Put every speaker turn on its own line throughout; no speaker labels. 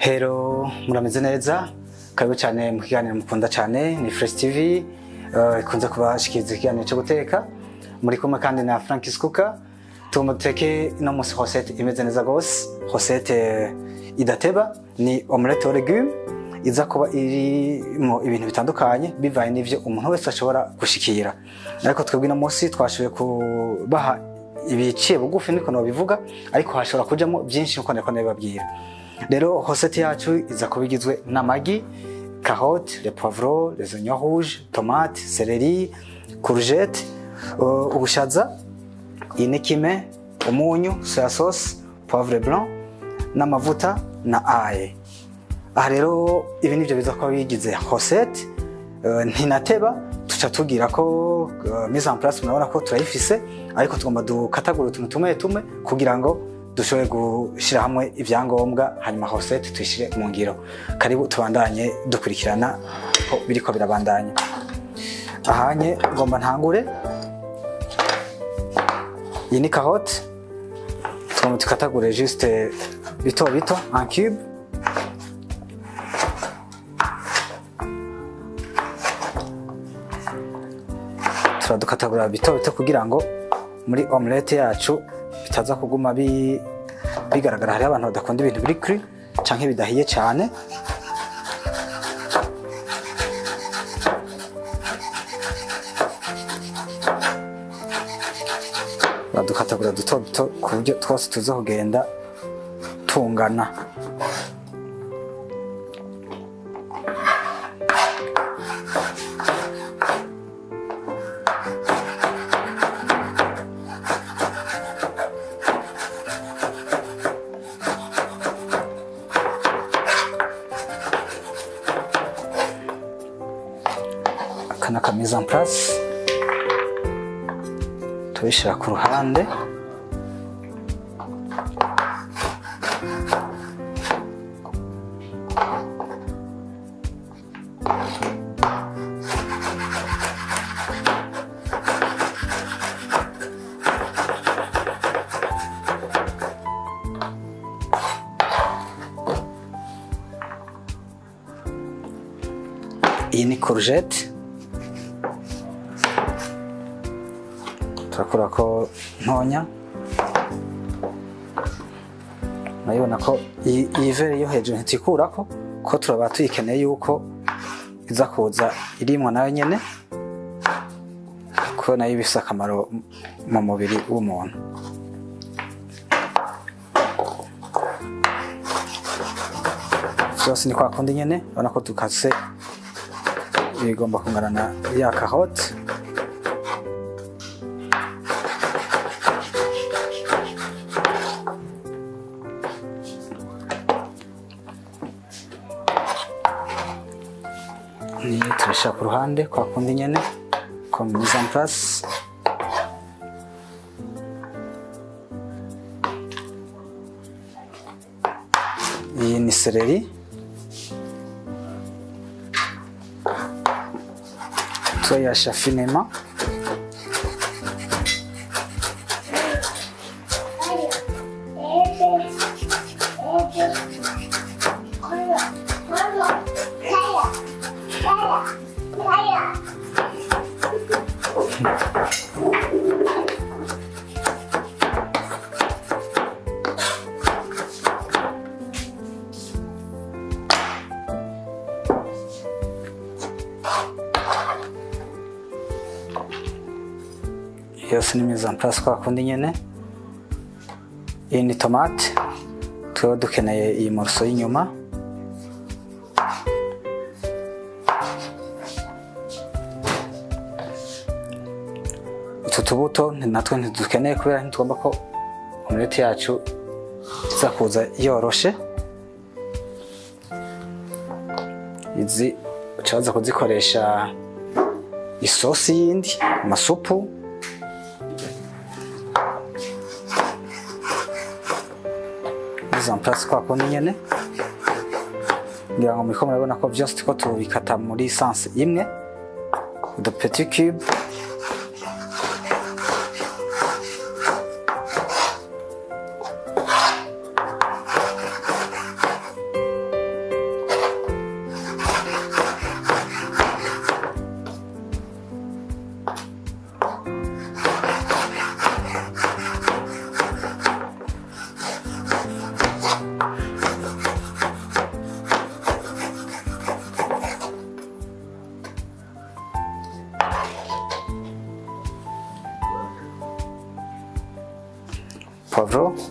Hero murameze neza, karibu cyane mu kiganiro mukunda cyane ni Fresh TV, ikunze kubashikiriza ikiganiro cyo guteka. Muri kumwe kandi na Francis Kuka. Tumuteke ino munsi recette imeze neza gose, recette idateba ni omelette aux légumes iza kuba irimo ibintu bitandukanye bivaye n'ivyo umuntu wese ashobora gushikira. Ariko twebwe ino munsi twashoboye kubaha ibiciye bugufi niko no bivuga, ariko hashobora kujamo byinshi nko niko nabibabwira. Rero recette yacu iza kuba igizwe n'amagi, carottes, les poivrons, les oignons rouges, tomates, céleri, courgettes, ubushaza, inekime, umunyu, soya sauce, poivre blanc, n'amavuta na ail. Aha rero ibi nivyo biza kuba bigize recette, ntinateba tuca tugira ko mise en place murabona ko turayifise, ariko tugomba dukatagura utuntu tumwe tumwe kugira ngo dushobore gushira hamwe ibyangombwa hanyuma recette tuyishire mu ngiro. Karibu tubandanye dukurikirana ko biriko birabandanya. Ahanye ngomba ntangure. Iyi ni carotte, tugomba tukatagure juste bito bito en cube. Turadukatagura bito bito kugira ngo muri omelette yacu bitaza kuguma bigaragara. Hari abantu badakunda ibintu biri cru canke bidahiye cyane. Badukatagura duto duto ku buryo twose tuza kugenda tungana. Aka mise en place tubishira ku ruhande. Iyi ni courgette, turakura ko ntonya, murabibona ko iyi vere yo hejuru ntitikurako ko turaba tuyikeneye yuko iza kuza irimwo nayo nyene, ko nayo ibifise akamaro mu mubiri w'umuntu. Vyose ni kwa kundi nyene, urabona ko dukase bigomba kungana na ya carotte. Turashira ku ruhande kwa kundi nyene comme mise en place. Iyi ni céleri, tuyasha finement. Yose ni mise en place kwa kundi nyene. Iyi ni tomate, tuba dukeneye iyi morceau y'inyuma. Utu tubuto natwe ntidukeneye kubera ntitugomba ko omelette yacu iza kuza yoroshe. Izi ucaza kuzikoresha isosi yindi, amasupu. Mise en place kwa kundi nyene. Ngira ngo muriko murabona ko byose turiko tubikata muri sens imwe, de petits cubes.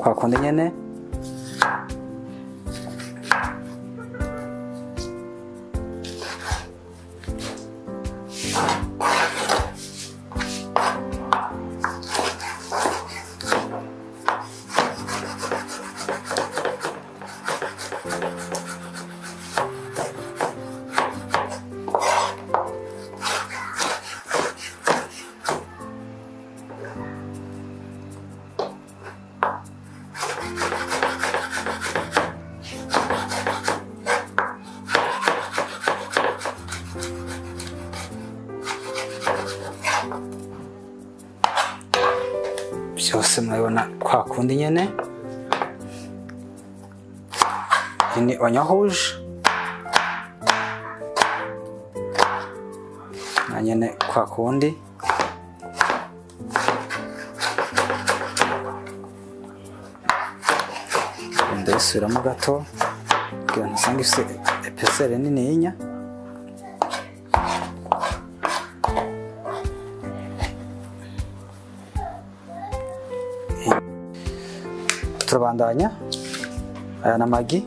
Kwa kundi nyene. Byose murabibona kwa kundi nyene. Iyi ni oignon rouge na nyene kwa kundi. Ndayisubiramo gato kugira ngo nsange ifise épaisseur nininya. Turabandanya aya na magi.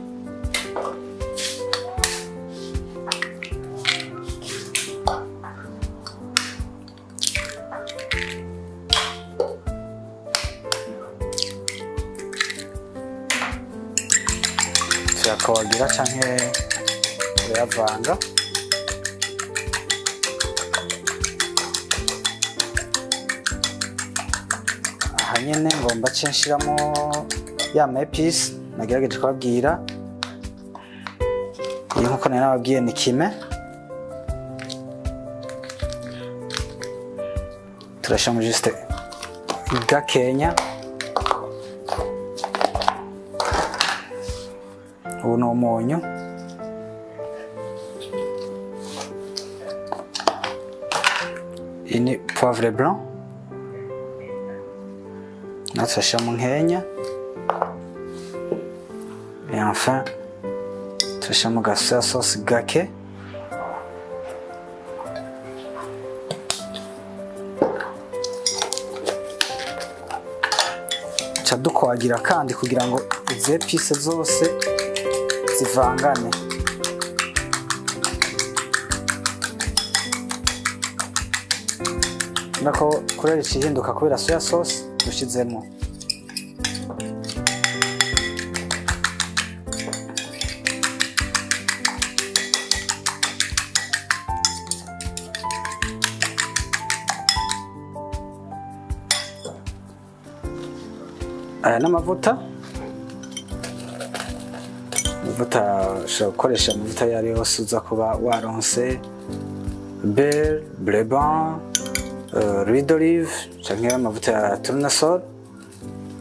Tuyakawagira canke turayavanga. Aha nyene ngomba ce nshiramo ya ma épices nagerageje kubabwira. Iyi nkuko nari nababwiye ni kime. Turashiramo juste gakenya. Ubu ni umunyu. Iyi ni poivre blanc. Natwe turashiramo nkenya. Et enfin, turashiramo ga soya sauce gake. Ca dukwagira kandi kugira ngo izi épices zose zivangane. Nako kurera ikihinduka kubera soya sauce dushizemo. Aya n'amavuta. Amavuta ushobora gukoresha amavuta ayo ari yose uza kuba waronse, beurre, bleu-blanc, l'huile d'olive canke amavuta ya tournesol,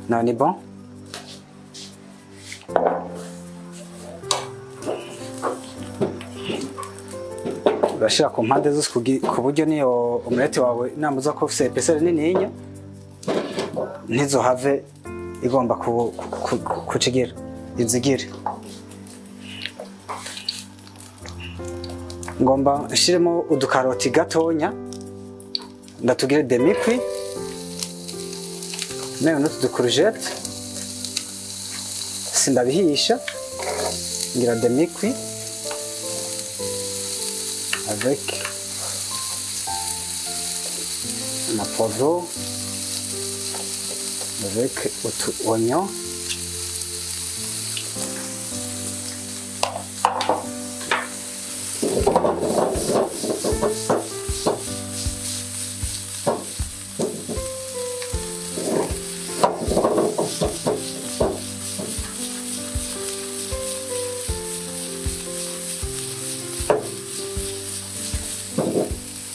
nayo ni bon. Urashira ku mpande zose ku buryo niyo omelette wawe namba uza kuba ufise épaisseur nininya ntizohave igomba kucigira izigire. Ngomba nshiremo udukaroti gatonya ndatugire demi-cuit même n'utu ducourgette sindabihisha, ngira demi-cuit avec ma poivron, avec utu oignon.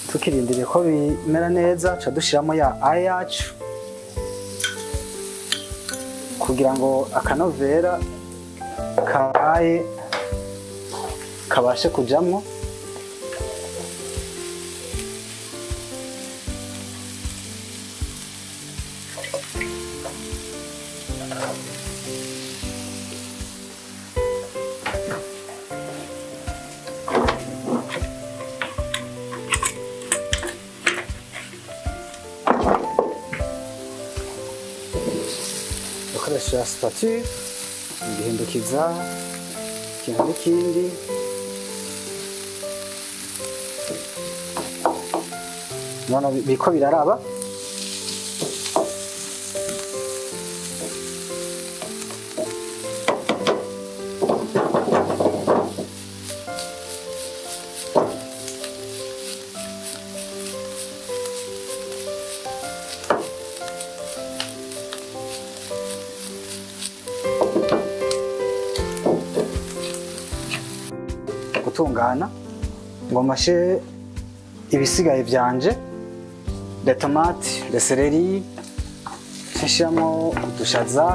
Tukirindiriye ko bimera neza, ca dushiramo ya ail yacu kugira ngo akanovera kaye kabashe kujamwo. Nkoresha spatule ngihindukiza ikintu n'ikindi. None biriko biraraba. Gutungana ngo mashe ibisigaye byanje, les tomates, les céleri, nshiramo udushaza,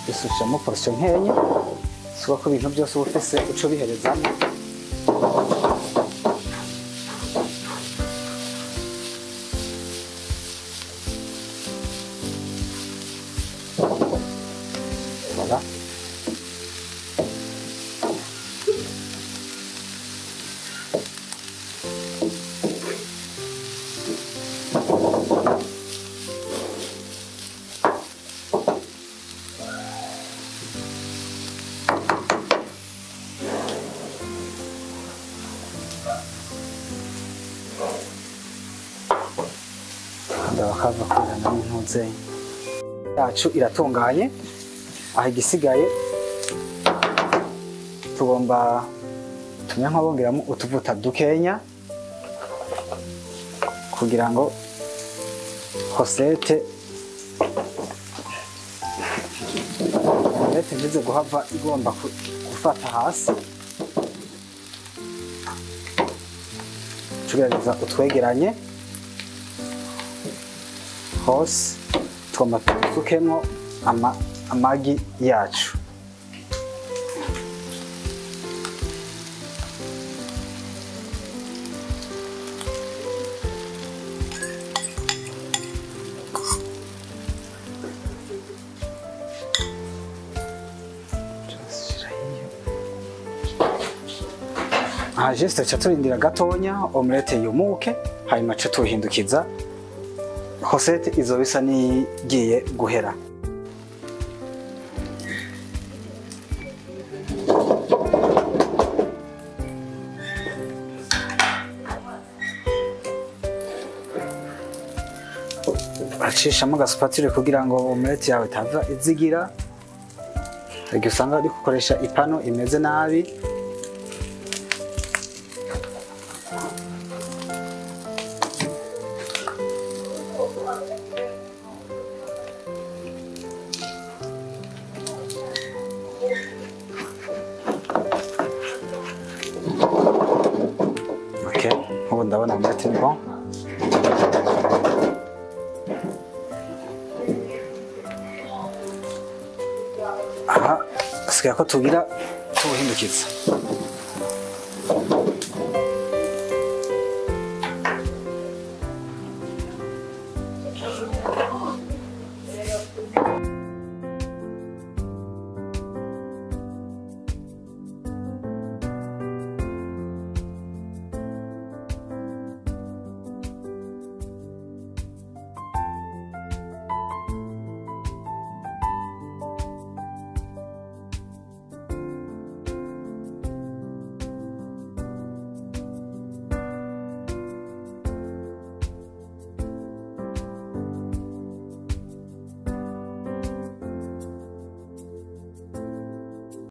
dusushamo portion nkeya, suba ko ibintu byose uba ufise uco biherezamo. Voilà. Ndabakava kuzana n'intuze yacu iratunganye. Aho igisigaye tugomba tumenya nk'abongeramo utuvuta dukenya kugira ngo recette ntize guhava igomba gufata hasi. Tugerageza utwegeranye hose, tugomba dusukemo amagi yacu. Aha juste tuca turindira gatonya omelette yumuke, hanyuma tuca tuhindukiza recette izoba isa n'igiye guhera. Acishamo agasupatire kugira ngo omelette yawe itava izigira. Igihe usanga uri gukoresha ipano imeze nabi. Ok, ubu ndabona omelette ni bon. Aha, asigaye ko tugira tubuhindukiza.